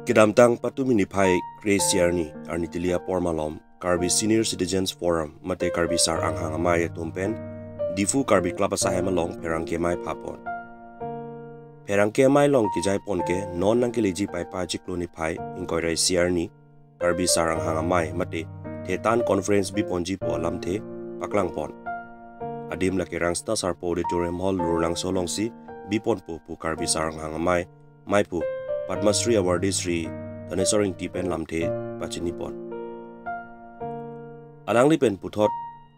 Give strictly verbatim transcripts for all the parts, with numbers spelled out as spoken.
Kedamtang patumi niphai kre-isi arni, arni tili apor malom, Karbi Senior Citizens Forum mate Karbi Sar Anghang Amei atum pen Diphu Karbi Club asahem along pherangke amei phapon. Pherangke amei along kejai pon ke non nangkeleji Paipachiklo niphai ingkoi ra isi arni, Karbi Sar Anghang Amei mate Thetan Conference biponji pu alamthe paklang pon. Adim lake Rangsina Sarpo Auditorium Hall, Lurlangso alongsi biponpo pu Karbi Sar Anghang Amei meiphu Padma Shri Awardee Shri Dhaneswar Ingti pen lamthe pachini pon. Alangli pen puthot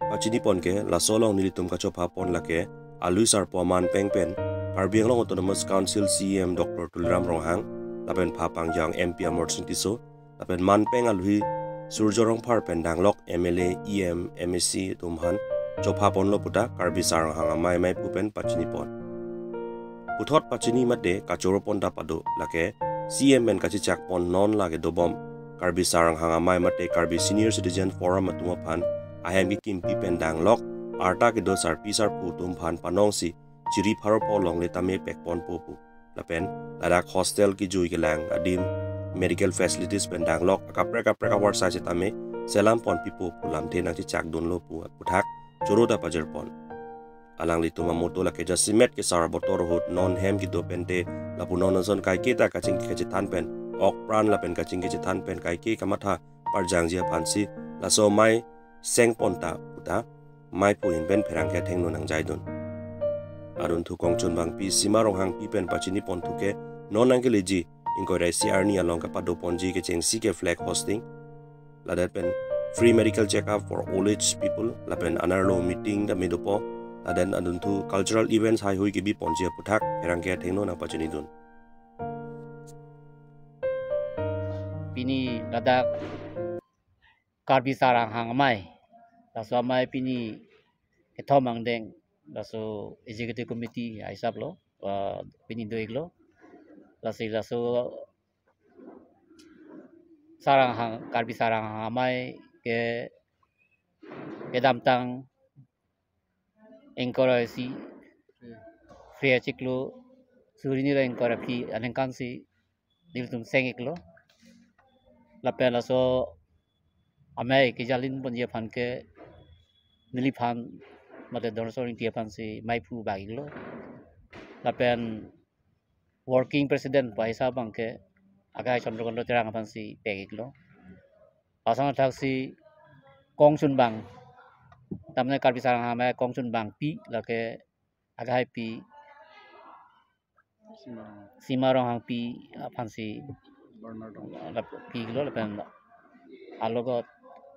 pachini pon ke laso along nelitum kachopha pon lake alui sarpo aman peng pen Karbi Anglong Autonomous Council C E M Doctor Tuliram Ronghang, lapen pha pangjang M P Amarsing Tisso, lapen man peng alui Surjya Rongphar pen danglok M L A, E M, M A C atum aphan chopha ponlo puta Karbi Sar Anghang Amei meiphu pen pachini pon. Puthot pachini mate kachoro pon ta pado lake C E M pen kachechak pon non lake dobom Karbi Sar Anghang Amei mate Karbi Senior Citizen Forum atum aphan ahem kekimpi pen danglok arta kedo sarpi sarpo atum aphan panongsi chiri pharo po longle tame pek ponpo pu. Lapen ladak hostel kejui kelang adim medical facilities pen danglok akaprek kaprek avarsai setame selam pon pipo pu lamthe nangchechak dunlo pu aputhak choro ta pajir pon. Alanglitum amoto lake jasemet kesar abotor ahut non hem kedo pente lapu non ason kaike ta kachingki kachethan pen ok pran lapen kachingki kachethan pen kaike kamatha parjangji aphansi laso amei seng pon ta puta meiphu ahin pen pherangke athengno nangjaidun. Adunthu kongchun abangpi Sima Ronghangpi pen pachini ponthu ke non nangkeleji ingkoi ra isi arni along kapado ponji kechengsi ke flag hoisting, ladak pen free medical checkup for old age people, lapen anerlo meeting tame dopo, ladak adunthu cultural events haihui kebi ponji aputhak pherangke athengno nangpachinidun. Pini ladak Karbi Sar Anghang Amei, laso amei pini kethom angdeng, laso executive committee ahisap lo, ah, pini do-iklo. Lasi laso Sar Anghang, Karbi Sar Anghang Amei ke kedamtang ingkoi ra isi, kre-achiklo suri hini ra ingkoi ra phli aningkan si nelitum seng-iklo. Lapen laso amei kejalin ponji aphan ke neliphan mate Dhaneswar Ingti aphansi meiphu bak-iklo. Lapen working president pu ahisap abang ke akai Chandrakanta Terang aphansi pek-iklo. Lason athaksi kongchun abang, tamne Karbi Sar Anghang Amei kongchun abangpi lake akai pi Sima Ronghangpi aphansi Bernard Ronghang. Lap-, pi-iklo lapen alogot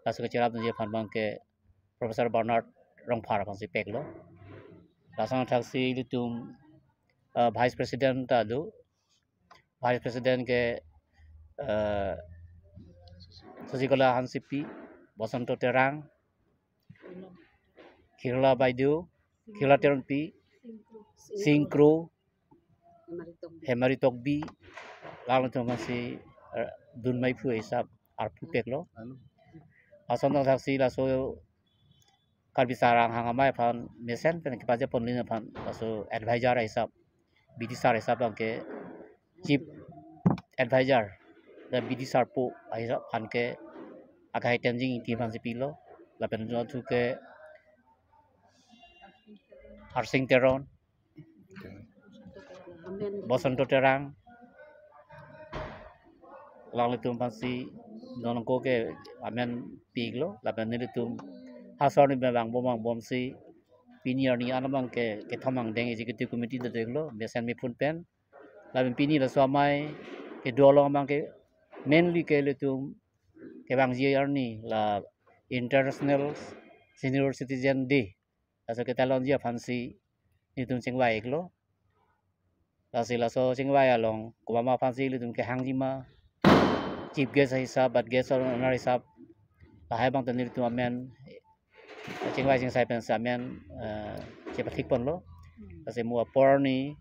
laso kacherap nangji aphan abang ke Professor Bernard Rongphar aphansi pek-iklo. Lason athaksi ilitum, eh, Vice President ta do. Vice President ke, eh, Sasikola Hansepi, Bosanto Terang, Khirla Baideo, Khirla Teronpi, Sing Kro, Hemari Tokbi, lalu tu masih, eh, dun meiphu ahisap arpu pek-iklo. Lason athaksi laso Karbi Sar Anghang Amei aphan mesen pen kepajir ponlin aphan laso advisor ahisap, B D sir ahisap abang ke chief advisor, lapen B D sir po ahisap aphan ke akai Tenzing Ingti aphansi pilo, lapen adunthu ke Harsing Teron, Bosanto Terang, alanglitum aphansi non ko ke amen pi-iklo, lapen nelitum ha sar arni pen vangbom vangbomsi pini arni an abang ke kethom angdeng executive committee do-iklo, mesen mephun pen. Lapen pini laso amei kedo along abang ke mainly ke ilitum kevangji arni la International Senior Citizen Day, laso ketalonji aphansi nelitum chingvai-iklo. Lasi laso chingvai along komat ma aphansi ilitum kehangji ma, chief guest ahisap, bat guest of honor ahisap, lahai abang ta nelitum amen chingvai chingsai pensi amen, eh, chepathik ponlo. Lasi mo apor arni,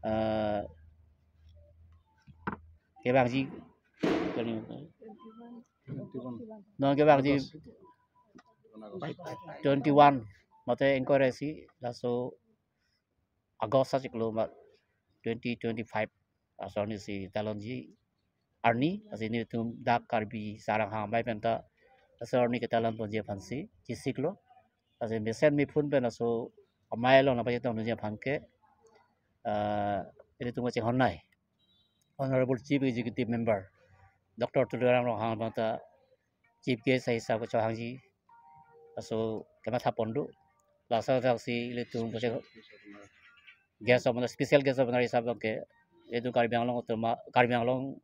eh, kevangji, non kevangji twenty-one mate ingkoi ra isi, laso August achiklo ma twenty twenty-five, laso arnisi talonji arni, lasi nelitum dak Karbi Sar Hanghang Amei pen ta laso arni ketalon ponji aphansi chesiklo. Lasi mesen mephun pen laso amei along nangpachetongdunji aphan ke, ah, ilitum kachinghon nei Honorable Chief Executive Member Doctor Tuliram Ronghang abang ta Chief Guest ahisap kachehangji laso kematha pon do. Laso athak si ilitum kachinghon, guest of honor, special guest of honor ahisap abang ke ilitum Karbi Anglong Autonomous, Karbi Anglong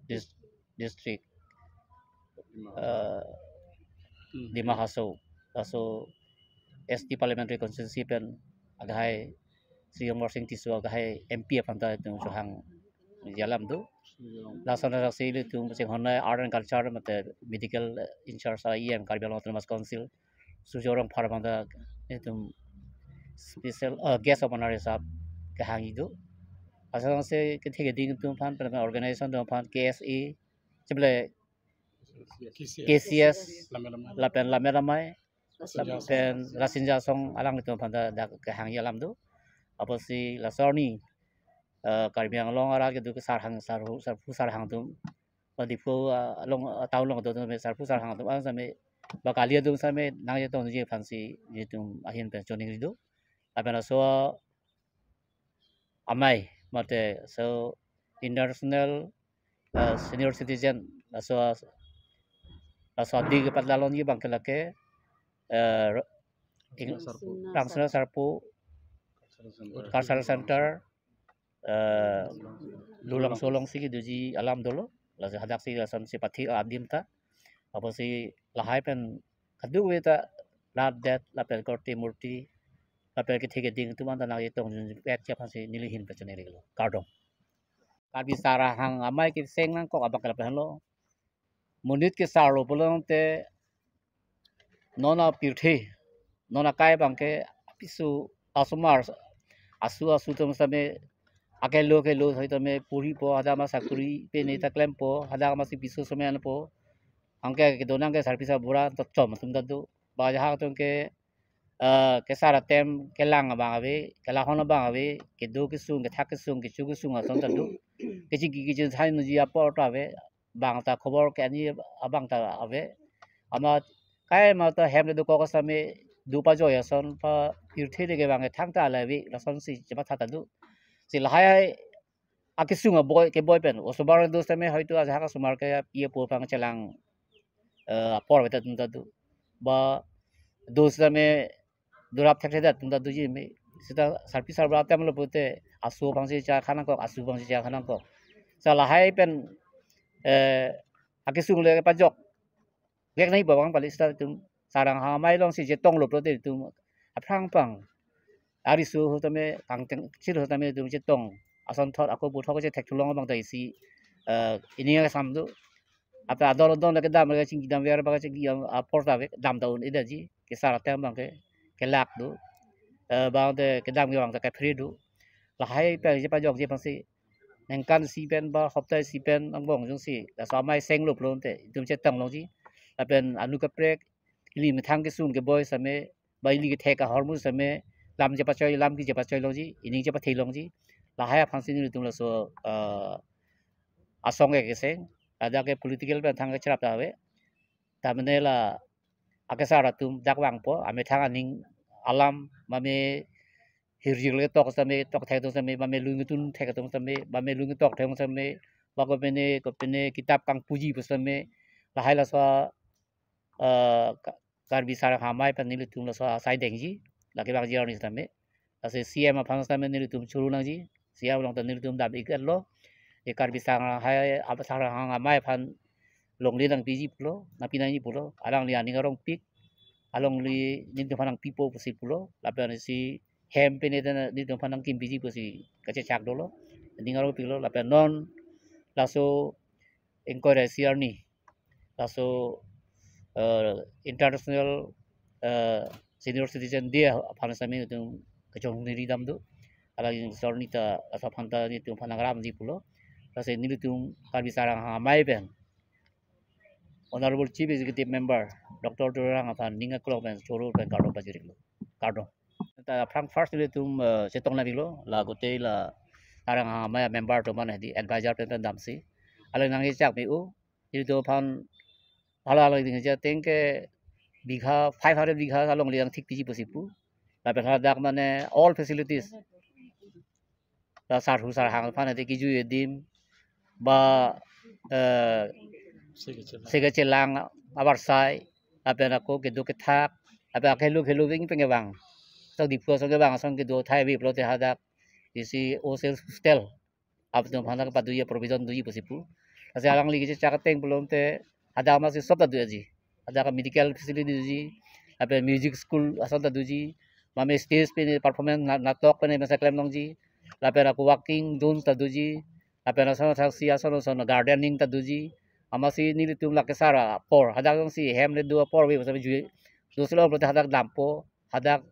dis-, District, eh, Dima Hasao, laso S T Parliamentary Constituency pen agahai Sri Amarsing Tisso agahai M P aphan ta itum chehangji alam do. Lason athak si ilitum kachinghon nei Art and Culture mate Medical, eh, in charge a E M Karbi Anglong Autonomous Council Surjya Rongphar abang ta itum special, eh, guest of honor ahisap kehangji do. Lason athak si kethe keding atum aphan, pen organization atum aphan, K S A, chibole K C S, K C S, Lammet Amei, lapen Lammet Amei, Rasinja lapen Asong, Rasinja Asong alanglitum aphan ta dak kehangji alam do. Apotsi laso arni, eh, Karbi Anglong arat kedo ke sarhang, sarhu, sarphu sarhang atum, ba Diphu, ah, along, ah, town along kedo atum, sarphu sarhang atum, ah, same, ba kali atum same nangchetongji aphansi nelitum ahin pen choningri do. Lapen laso amei mate laso International, eh, Senior Citizen, laso, laso adi kepatlalonji abang ke lake, eh, Ing-, Rangsina Sarpo, Rangsina Sarpo Cultural Center, eh, Lulangso alongsi kedoji alam dolo. Lasi hadak si lason si pathi adim ta. Apotsi lahai pen kadokave ta rat det lapen korte murti lapen kethe keding atum anta nangchetongdunpetji aphansi neli ahin pen choningrilo. Kardom. Karbi Sar Hanghang Amei keseng nangkok abang ke lapu henlo. Monit kesarlo pulote non apirthe, non akai abang ke apiso asomar, asu asu atum same, akelo akelo sitame puripo, hadak ma sakuri pine ta klempo, hadak ma si piso same anpo. Anke kedo nang ke sarpi sarbura ta chom atum ta do. Ba ajahak atum ke, eh, kesar atem kelang abang ave, kelahon abang ave, kedo kesung, kethak kesung, kecho kesung ason ta do. Kechingki kechingthai nangji apor ta ave, bang ta khobor ke-an abang ta ave. Amat kai ma ta hem le dokok same, do pajoi ason, pa pirthe le ke bang thangta la ave, lasonsi chematha ta do. Si lahai akesung aboi keboi pen, osomar do same hoito ajahak osomar ke pi apo aphan chelang, eh, apor ave ta atum ta do. Ba do same dorap thekthedet atum ta doji me. Seta sarpi sarbura atemlo pute asu aphansi chekhan nangkok, asu aphansi chekhan nangkok. Sa lahai pen, eh, akesung le pajokvek nangji pu abang kali, seta itum Sar Hanghang Amei alongsi chetonglo pulote itum aphrang pang ariso sitame, kangteng chir sitame itum chetong, asonthot ako puthot chethekthu long abang ta isi, eh, ining asam do. Apa adon adon le kedam le chingki damver ba chingki, ah, apor ta ave, dam ta un-edetji, kesar atem abang ke kelak do. Eh, bang te kedam ke bang ta kephere do. Lahai pen chepajokji aphansi ningkan isi pen ba hopta isi pen angbong jongsi laso amei senglo pulote itum chetong longji. Lapen anu kaprek, ili methang kesung keboi same, ba ili kethek ahormu same, lam chepachoi, lam ke chepachoi longji, ining chepathe longji. Lahai aphansi nelitum laso, eh, asong ke keseng, ladak ke political pen thang kecherap ta ave. Tamane la akesar atum dak vangpo, amethang aning alam, mame hirjir le tok same, tok thek tok same, mame lun tun thek tok same, mame lun tok thek same, ba kopine, kopine kitap kangpuji pu same, lahai laso, eh, Ka-, Karbi Sar Hanghang Amei pen nelitum laso asai dengji, lake bang jor ni same. Lasi C M aphan same nelitum choro nangji, C M along ta nelitum dam-iklo. E Karbi Sar Hanghang Amei, Sar Hanghang Amei aphan longle nangpiji pulo, nangpi nangji pulo, alangli aning arongpik, alangli nelitum aphan nangpipo pusi pulo, lapen si hem pine ta nelitum aphan nangkimpiji pusi kachechak dolo, aning arongpiklo, lapen non laso ingkoi ra isi arni, laso, eh, International, eh, Senior Citizen Day aphan same itum kachoningri dam do. Alangli asor ni ta laso aphan ta nelitum aphan nangram di pulo. Lasi nelitum Karbi Sar Hanghang Amei pen Honorable Chief Executive Member Doctor Tuliram aphan ning aklong pen choro pen kardom pajirlo. Kardom. Ta aphrang first nelitum, eh, chetong nangpilo, la gotei la Sar Hanghang Amei member atum mane di advisor pen pen damsi. Alang nangkechak me-o. Nelitum aphan hala alang ding ja teng ke bigha, five hundred bigha along liang thik piji pusi pu. Lapen hadak mane all facilities. La sarhu sarhang aphan ate kejui adim ba, eh, seke chelang avarsai, lapen ako kedo kethak, lapen akhelo khelo ving pengevang. Sok Diphu asong kevang asong kedo thai ave pulote hadak isi O C hostel atum aphan dak padoji provision doji pusi pu. Lasi alangli kechak ateng pulote hadak amatsi sob ta doji. Hadak medical facility doji, lapen music school ason ta doji, mame stage pen performance na-, natok pen masa klem longji, lapen ako walking zones ta doji, lapen ason thaksi ason ason gardening ta doji, amatsi nelitum la kesar apor, hadak jongsi hem le do apor ave masa jui, do silo pulote hadak dampo, hadak,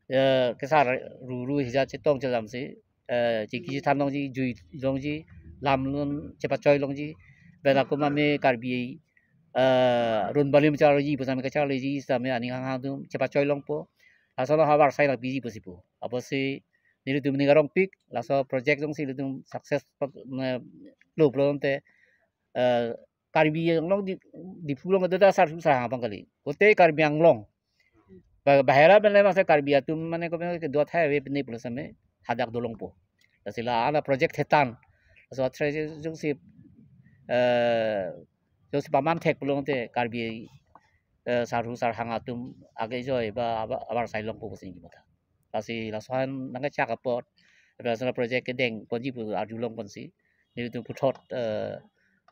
eh, kesar ruru hija chetong chelamsi, eh, chiki chethan longji, jui longji, lam lun chepachoi longji, pen ako mame Karbi, eh, run balim charji, pusitame kacharliji, sitame aning hanghang atum chepachoi longpo, laso lo avarsai nangpiji pusi pu. Apotsi nelitum ning arongpik, laso project jongsi nelitum success pa-, ne, lo pulote, eh, Karbi Anglong di, Diphu along kedo ta sarhu sarhang abang kali. Kote Karbi Anglong. Ba-, bahera pen le masa Karbi atum mane ko pen kedo thai ave pen pulo same hadak dolongpo. Lasi la ala project hetan. Laso atre jongsi, eh, jongsi paman thek pulote Karbi, eh, sarhu sarhang atum age joi ba ava-, avarsai longpo pusi nangji matha. Lasi laso aphan nangkechak apot, laso project kedeng ponji pu arjulong ponsi nelitum puthot, eh,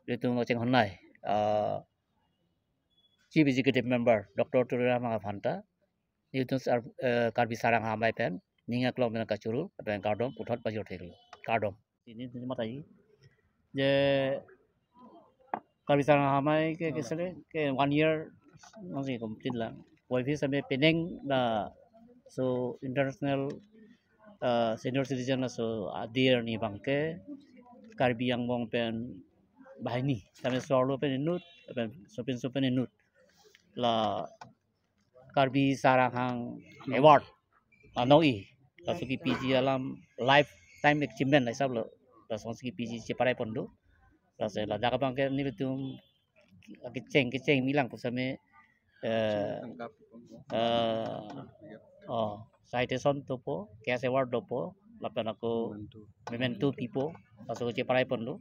nelitum Ocheng Honai, eh, Chief Executive Member Doctor Tuliram Ronghang aphan ta nelitum sar-, eh, Karbi Sarang Amei pen ning aklong pen kachuru pen kardom puthot pajor theklo. Kardom. Nelitum mati. Je Karbi Sarang Amei ke, ke sele ke one year masih complete lang. Wai phi sampai penang laso international, eh, senior citizen laso adir ni abangke Karbi Anglong pen banghini, sampai solo pen inut, pen sopin sopin inut. La Karbi Sarang Hang Award anoi, laso kepiji alam lifetime achievement hisap lo, laso kepiji cheparai pon do. Laso ladak abangke nelitum kecheng kecheng milang pusitame, eh, eh, oh, citation dopo, cash award dopo, lapen ako memento pipo, laso cheparai pon do.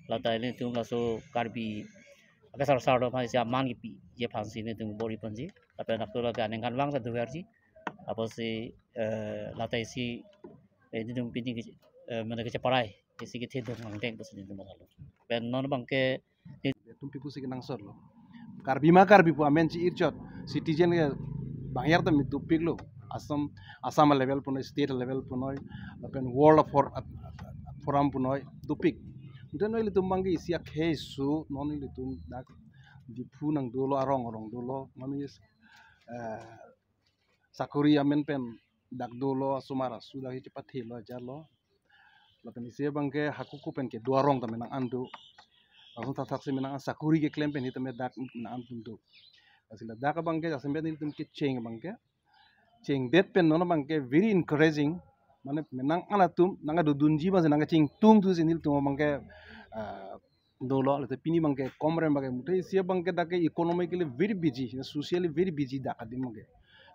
Lata nelitum laso Karbi akesar sar do aphan isi aman kepiji aphansi nelitum bor-i ponji. Lapen ako lake aningkanvang ta doverji. Apotsi, eh, lata isi, eh, nelitum pini ke, eh, mane kecheparai isi kethedung angdeng pusi nelitum matha lo. Pen non abangke nelitum pi pusi kenangsot lo. Karbi ma Karbi pu amen chi-irchot. Citizen ke banghini ta me dopik lo. Assam, Assam level punoi, state level punoi, lapen world for, forum punoi, dopik. Ante non ilitum abangke isi akhei su, non ilitum dak Diphu nang dolo, arong arong dolo, mami, eh, sakori amen pen dak dolo, asomar asu dak hi chepathelo, ajarlo. Lapen isi abangke hako ako pen kedo arong ta menang an do. Langsung thakthak si menang an, sakori keklem pen hi tame dak menang an pun do. Lasi ladak abangke jasemet nelitum kecheng abangke, chengdet pen non abangke very encouraging. Mane menang an atum nangkadodunji abangsi nangkachingtungthu si nelitum abangke, ah, dolo, late pini abangke komrem abangke muthe isi abangke dak ke economically very busy, socially very busy dak adim abangke.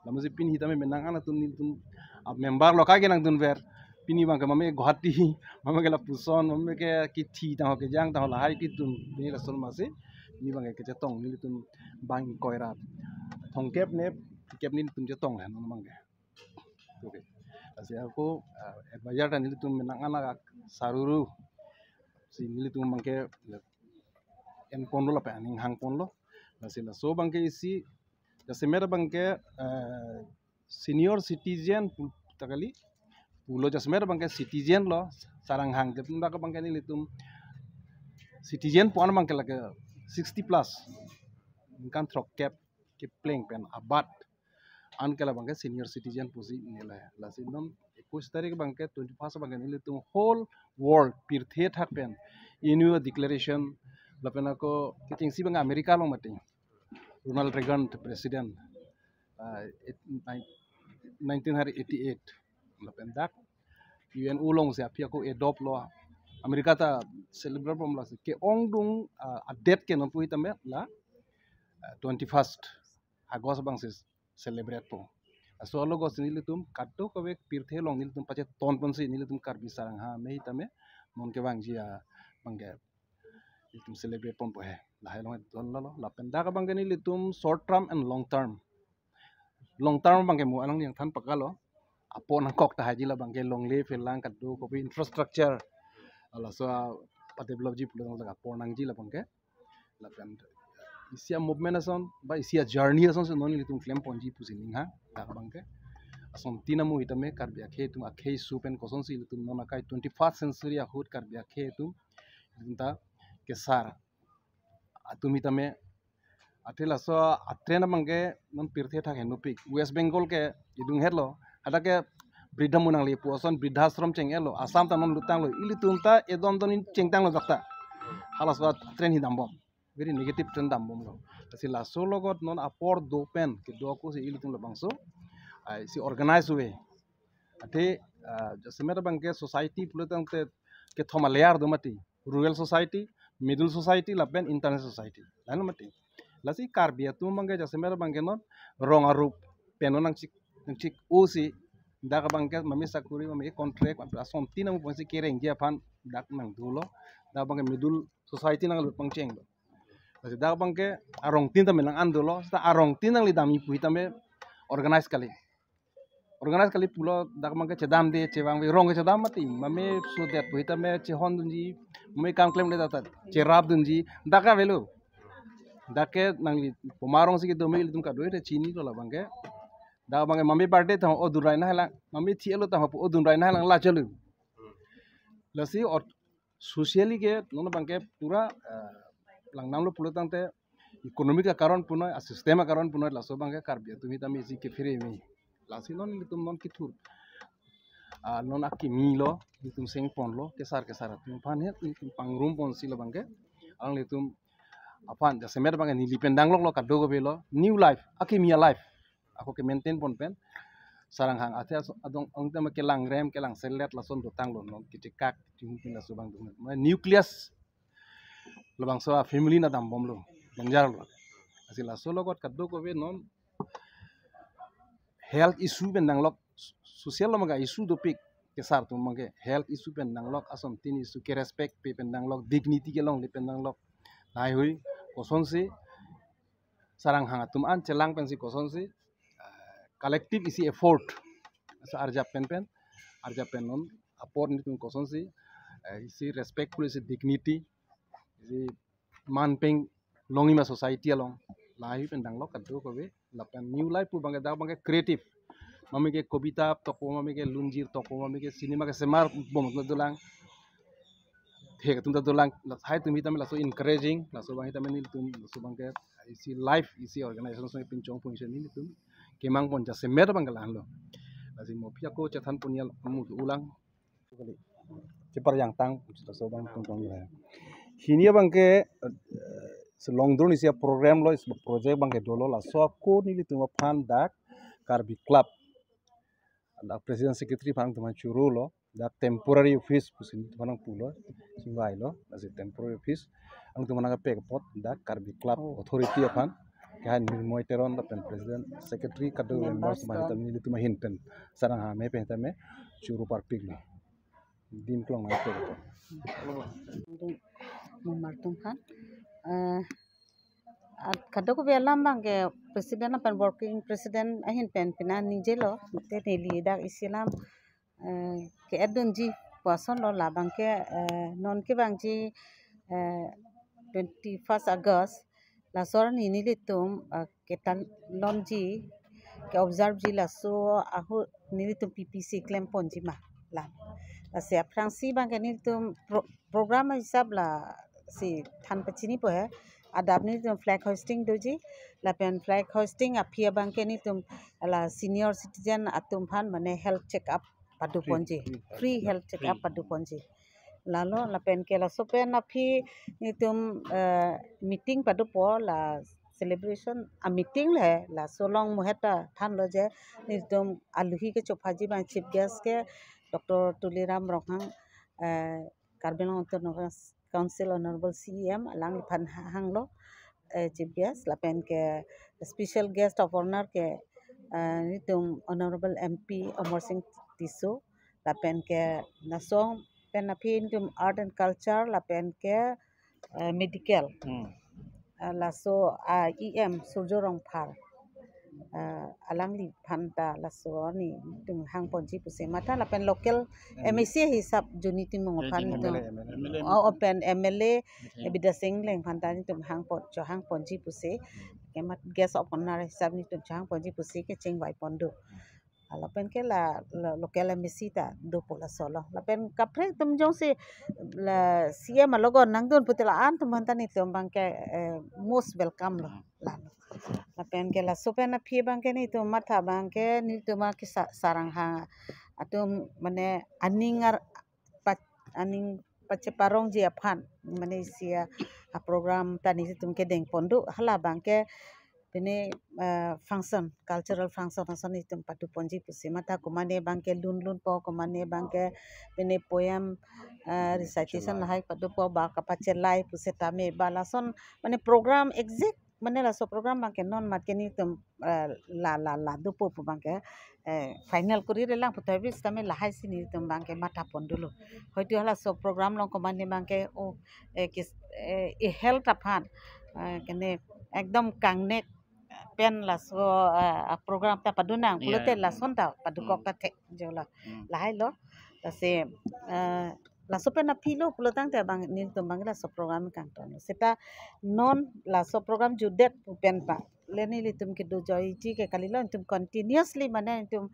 Lamusi pini hi tame menang an atum nelitum a-member lo kake nangdunver. Pini abangke mame Guwahati, mame ke lapuson, mame ke kithi tangho kejang tangho lahai kitun. Pini lason masi, pini abangke kechetong nelitum bang ingkoi ra thomkep ne, kep nelitum chetong he non abangke. Okay. Lasi ako, ah, advisor ta nelitum menang an asaruru si nelitum abangke en ponlo lapen aning hang ponlo. Lasi laso abangke isi, jasemet abangke, eh, senior citizen pu ta kali, pulo jasemet abangke citizen lo, Sarang Hang, jasemet abangke nelitum citizen pu an abangke lake sixty plus, ningkan throkkep kepleng pen abat an ke labangke senior citizen pusi neli. Lasi non ekush tarik abangke, twenty first abangke nelitum whole world pirthe thak pen annual declaration, lapen ako kechengsi abangke America along mati, Ronald Reagan president, ah, eight-, nine-, nineteen eighty-eight, lapen dak U N O alongsi aphi ako adopt lo, America ta celebrate bom lasi ke-ongdung, ah, a-date ke non pu hitame la, ah, twenty-first August abangsi celebrate po. Laso alogot si nelitum kadokave pirthe along nelitum pacheton ponsi nelitum Karbi Sarangha Amei hitame non kevangji abangke nelitum celebrate ponpo he. Lahai along donlolo. Lapen dak abangke nelitum short term and long term. Long term abangke mo along yang than pakalo. Apor nangkok tahai ji labangke longle phelang kadokave infrastructure. Laso a-develop ji pulo tangte apor nangji labangke. Lapen isi a-movement ason ba isi a-journey ason si non nelitum klem ponji pusi ninghang dak abangke. Asontin amo hitame Karbi akhei atum akhei issue pen kosonsi ilitum non akai twenty-first century ahut Karbi akhei atum ilitum ta kesar atum hitame athe laso a-trend abangke non pirthe thak henopik. West Bengal ke idung hetlo. Hadak ke bridha mo nangle pu ason bridha ashram cheng-etlo. Assam ta non lutanglo. Ilitum ta edon don in chengtanglo jakta. Halaso a-trend hi dambom. Very negative trend dambomlo. Lasi laso alogot non apor do pen kedo ako si ilitum labangso ai si organize ave. Athe, ah, jasemet abangke society pulo tangte kethom a-layer do mati. Rural society, middle society, lapen internal society. Lahenlo mati. Lasi Karbi atum abangke jasemet abangke non rong arup pen non nangchik nangchik-o si dak abangke mami sakuri mami contract asontin amo ponsi kerengji aphan dak nangdolo. Dak abangke middle society nanglut pangchenglo. Lasi dak abangke arongtin tame nang-an dolo. Seta arongtin nangli damji pu hitame organize kali. Organize kali pulo dak abangke chedamde chevangve rong ke chedam mati. Mami sudet pu hitame chehondunji, mami kam klemde tata cherapdunji, dak avelo. Dak ke nangli poma rongsi kedo me ilitum kadokave chinilo labangke. Dak abangke mami birthday tang o durai nanglang, mami thi-etlo tang o durai nanglang la chalo. Lasi or socially ke non abangke pura, eh, langdamlo pulo tangte economic akaron punoi, a-system akaron punoi, laso abangke Karbi atum hitame isi kephere me. Lasi non ilitum non kethur, ah, non akimi lo, ilitum seng ponlo, kesar kesar atum aphan he ilitum pangrum ponsi labangke alanglitum aphan jasemet abangke neli pen dangloklo kadokavelo, new life, akimi a-life ako ke-maintain pon pen sarang hang athe aso adong ong tame kelangrem kelangselet lason dotanglo non kechekak chihum pin laso abang dong. Mane nucleus labangso a-family na dambomlo, danger lo. Lasi laso alogot kadokave non health issue pen danglok, social lo maga issue dopik kesar atum abangke health issue pen danglok, asontin issue kerespect pe pen danglok, dignity kelongle pen danglok. Lahai hui kosonsi sarang hang atum an chelang pensi kosonsi, eh, collective isi effort. Asa arjap pen pen, arjap pen non apor nelitum kosonsi, eh, isi respectful, isi dignity, isi man peng longji ma society along. Lahai pen danglok kadokave lapen new life pu abangke dak abangke creative. Mami ke kobita tokpo, mami ke lunjir tokpo, mami ke cinema kesemar bom dolang. Thek atum ta dolang, lahai atum hitame laso encouraging, laso abang hitame nelitum, laso abangke isi life, isi organization song pinchong pon isi nelitum kemang pon jasemet abangke lahenlo. Lasi mo aphi ako chethan pon ya amu ulang. Chepar yang tang, laso abang tung tong ya. Hini abangke, eh, selong drone isi program lo, isi project abangke dolo laso ako nelitum aphan dak Karbi Club. Dak President Secretary aphan atum aphan churu lo, dak temporary office pusi atum aphan pulo, chingvailo, lasi temporary office, atum aphan kepek apot, dak Karbi Club authority aphan, kehai Nirmoy Teron lapen President Secretary kadokave members aphan hitame nelitum ahin pen, sarang hame pen hitame, churu parpiklo. Dim klong nangpek apot. Mumar atum aphan, eh, at kadokave alam abangke president lapen working president ahin pen pina ningje lo, te neli dak isi alam, eh, ke-etdunji pu ason lo labangke, eh, non kevangji, eh, twenty-first August, laso arni nelitum, eh, ketalonji, ke-observe ji laso ahut nelitum P P C klem ponji ma lam. Lasi aphrangsi abangke nelitum pro-, program hisap lasi than pachinipo he. Adap nelitum flag hoisting doji, lapen flag hoisting aphi abangke nelitum la senior citizen atum aphan mane health check up pado ponji, free health check up pado ponji. Lalo lapen ke laso pen aphi nelitum, eh, meeting padopo la celebration a-meeting le laso along muheta thanlo je nelitum aluhi kechophaji abang chief guest ke Doctor Tuliram Ronghang, eh, Karbi Anglong Autonomous Council Honorable C E M alangliphan ha- hanglo, eh, chief guest, lapen ke special guest of honor ke, eh, nelitum Honorable M P Amarsing Tisso, lapen ke laso pen aphi nelitum art and culture, lapen ke, eh, medical. Hmm. Eh, laso, ah, E M Surjya Rongphar. Eh, alangliphan ta laso arni nelitum hangponji pusi matha, lapen local M A C hisap Joni Timung aphan Joni nelitum, M L A, M L A. Oh, lapen M L A, eh, Bidya Sing Engleng aphan ta nelitum hangpon, chohangponji pusi. Kemat guest of honor hisap nelitum chohangponji pusi kecheng vaipon do. Ah, lapen ke la, la local M A C ta dopo laso lo. Lapen kaprek atum jongsi la C E M alogon nangdun pute la-an atum aphan ta nelitum abangke, eh, most welcome lo. Hmm. La. Lapen ke laso pen aphi abangke nelitum matha abangke nelitum akesa- sarang ha atum mane aning ar- pa- aning pacheparongji aphan mane isi a program ta nelitum kedengpon do, hala abangke pine, eh, function, cultural function ason nelitum padoponji pusi matha, komane abangke lun lunpo, komane abangke pine poem, eh, recitation, recitation lahai padopo, ba kapachelai pusitame ba lason mane program exact mane laso program abangke non mat ke nelitum, eh, la la la dopo pu abangke, eh, final kori relang puthot vis tame lahai si nelitum abangke mathapon dolo. Hoito halaso program along komane abangke, oh, eh, kis- eh, e health aphan, eh, kene ekdom kangnek pen laso, eh, a program ta padonang pulote, ya, ya, lason ta padokok, hmm, ta thek jolo. Hmm. Lahai lo. Lasi, eh, laso pen aphi lo pulotangte abang nelitum abang laso program kangton. Seta non laso program jutdet pu pen pa le nelitum kedo joiji ke kalilo, nelitum continuously mane nelitum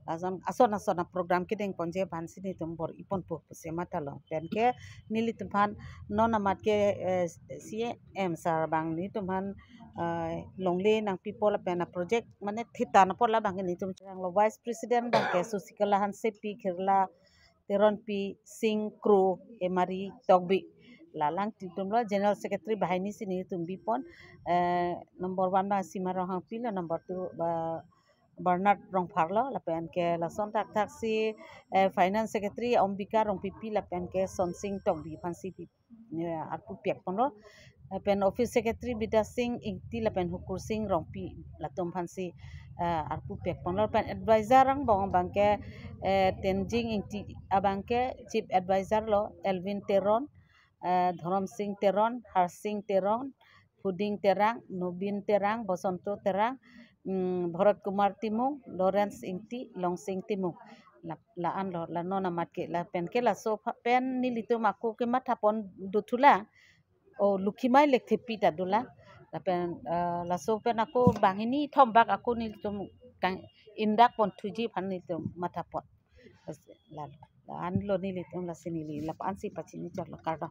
lason ason ason a program kedengponji aphan si nelitum bor-iponpo pusi matha lo. Pen ke nelitum aphan non amat ke, eh, C E M sir abang nelitum aphan, eh, longle nangpipo lapen a project mane thita nangpo, la abangke nelitum chang lo. Vice President abangke Susikala Hansepi, Khirla Teronpi, Sing Kro, Emari Tokbi. La alangtum lo. General Secretary banghini si nelitum bipon, eh, number one ba Sima Ronghangpi lo, number two ba Bernard Rongphar lo, lapen ke lason thakthak si, eh, Finance Secretary Ombika Rongpipi, lapen ke Sonsing Tokbi aphan si pi- eh, arpu piakponlo. Lapen Office Secretary Bidya Sing Ingti lapen Hukur Sing Rongpi, latum aphan si, eh, arpu piakponlo. Lapen advisor angbong abangke, eh, Tenzing Ingti abangke Chief Advisor lo, Elvin Teron, eh, Dhorom Sing Teron, Harsing Teron, Huding Terang, Nobin Terang, Bosonto Terang, mm, Bharat Kumar Timung, Lawrence Ingti, Longsing Timung. La, la-an lo, la non amat ke, lapen ke laso pha- pen nelitum ako kemathapon dothulang. Oh, Lukhimai Lekthepi ta dolang. Lapen, eh, laso pen ako banghini thom bak ako nelitum kang- indak ponthuji aphan nelitum mathapon. La, la-an lo nelitum, lasi neli la-an si pachini chot lo, kardom.